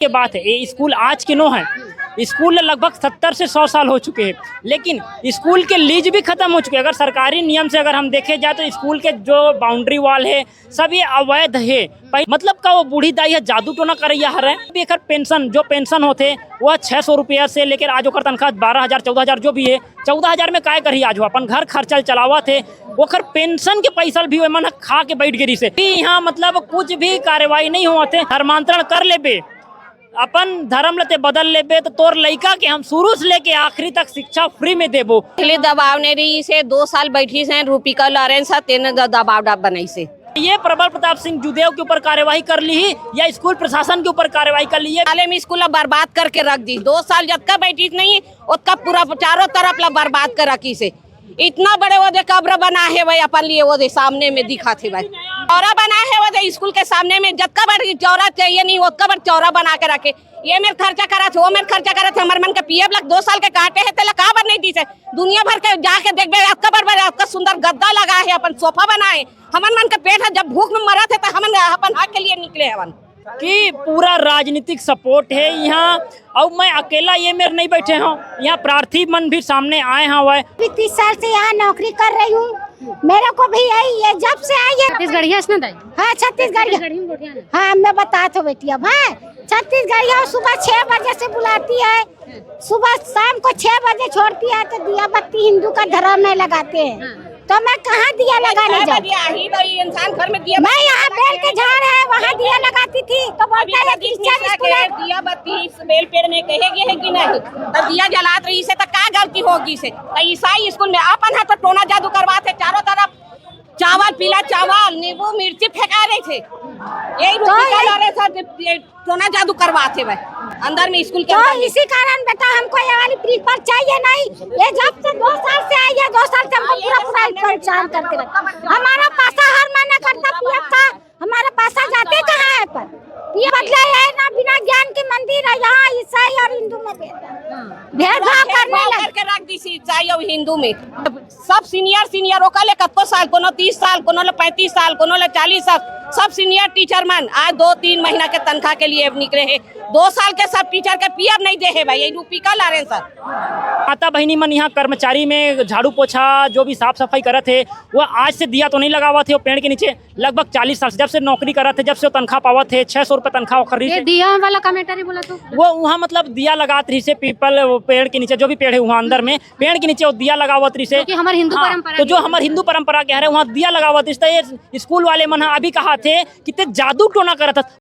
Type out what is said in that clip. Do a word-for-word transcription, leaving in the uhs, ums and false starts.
के बात है, ये स्कूल आज के नो है, स्कूल लगभग सत्तर से सौ साल हो चुके हैं, लेकिन स्कूल के लीज भी खत्म हो चुके हैं। अगर सरकारी नियम से अगर हम देखे जाए तो स्कूल के जो बाउंड्री वॉल है, सब ये अवैध है। पहि-, मतलब का वो बूढ़ी दाई है, जादू टोना करैया हरे। अभी एकर पेंशन, जो पेंशन होथे, वो छह सौ रुपया से लेकर आज ओकर तनख्वाह बारह हजार, चौदह हजार जो भी है, चौदह हजार में काय करही? आज वो अपन घर खर्चा चलावत हे, ओकर पेंशन के पैसा भी ओमन ह खा के बैठ गे रिहिसे। यहाँ मतलब कुछ भी कार्रवाई नहीं होवत हे, धर्मांतरण कर लेबे, अपन धर्म ल ते बदल लेबे, तो तोर लइका के हम शुरू से लेके आखिरी तक शिक्षा फ्री में देबो। पहले दबाव नहीं रहिसे, दो साल बैठी से रूपिका लॉरेंस ह, तेने द-, दबाव डाब बनाइसे। ये प्रबल प्रताप सिंह जुदेव के ऊपर कार्यवाही कर ली ही या स्कूल प्रशासन के ऊपर कार्यवाही कर ली है? साले में स्कूल ला बर्बाद करके रख दी। दो साल जतका बैठी नहीं, ओतका पूरा चारों तरफ ला बर्बाद कर रखिसे। इतना बड़े वो दे कब्र बना है भाई, अपन लिए वो दे सामने में दिखाथे भाई। चौरा बना है वो दे स्कूल के सामने में, जतका बड़ चौरा चाहिए नहीं, ओतका बड़ चौरा बना के रखे। ये मेर खर्चा करत हे, वो मेर खर्चा करत हे, हमर मन के पीएफ लग दो साल के काटे हे, तेला काबर नहीं दिसे? दुनिया भर के जाके देखबे, अतका बड़ बड़, अतका सुंदर गद्दा लगा है, अपन सोफा बनाए, हमन मन के पेट है, जब भूख में मरत हे, तो हमन अपन हक के लिए निकले हवन। कि पूरा राजनीतिक सपोर्ट है यहाँ, और मैं अकेला ये मेर नहीं बैठे हूँ, यहाँ प्रार्थी मन भी सामने आए हैं। वह भी तीस साल से यहाँ नौकरी कर रही हूँ, मेरे को भी यही, ये जब से आई है। छत्तीसगढ़िया से ना दाई? हाँ, छत्तीसगढ़िया। छत्तीसगढ़ी में गोठिया ना? हाँ, मैं बता तो बेटी अब, हाँ, छत्तीसगढ़िया सुबह छह बजे से बुलाती है, सुबह शाम को छह बजे छोड़ती है, तो दिया बत्ती हिंदू का धर्म में लगाते हैं, तो मैं कहाँ दिया लगाने जाऊँ? मैं यहाँ बेल के झाड़ है, वहाँ दिया लगाती थी, तो बोलता है कि चल स्कूल। दिया बत्ती बेल पेड़ में कहे गए है कि नहीं? तब दिया जलात रहिसे, तो का गलती होगिसे? तो ईसाई स्कूल में अपन है तो टोना जादू करवाथे चारों तरफ, चावल, पीला चावल, नींबू, मिर्ची फेंका रहे थे। यही तो रूपिका ये लारे सर, ये टोना जादू करवाथे भाई अंदर में स्कूल के तो अंदर में। इसी कारण बेटा हमको ये वाली प्रिंसिपल चाहिए नहीं। ये जब से दो साल से आई है, दो साल से हमको पूरा पूरा परेशान करके रखा। हमारा पासा हर महीना कटता पीएफ का, हमारा पासा जाते कहाँ है पर? ये बदला है ना, बिना ज्ञान के मंदिर है यहाँ, ईसाई और हिंदू में भेद, भेदभाव करने लगे। करके रख दी सी ईसाई और हिंदू में। सब सीनियर सीनियर ओकर ले कतको साल, कोनो तीस साल, कोनो ले पैंतीस साल, कोनो ले चालीस साल, सब सीनियर टीचर मन आज दो तीन महीना के तनख्वाह के लिए निकले हैं। दो साल के सब टीचर के पीएफ नहीं दे है भाई, ये रूपिका लारे सर। माता बहिनी मन यहाँ कर्मचारी में झाड़ू पोछा जो भी साफ सफाई करत हे, वो आज से दिया तो नहीं लगावत हे वो पेड़ के नीचे। लगभग चालीस साल से, जब से नौकरी करत हे, जब से वो तनख्वाह पावत हे, छह सौ रुपये तनख्वाह ओकर रहिस हे। दिया वाला कमेंटरी बोला तो? वो वहाँ मतलब दिया लगात रहिस हे पीपल, वो पेड़ के नीचे, जो भी पेड़ है वहाँ अंदर में, पेड़ के नीचे वो दिया लगावत रहिस हे। जो कि हमर हिंदू हाँ, परंपरा तो जो के हमर हिंदू परंपरा के हरे, वहाँ दिया लगावत रहिस हे। तो ये स्कूल वाले मन ह अभी कहाथे कि ते जादू टोना करत हस।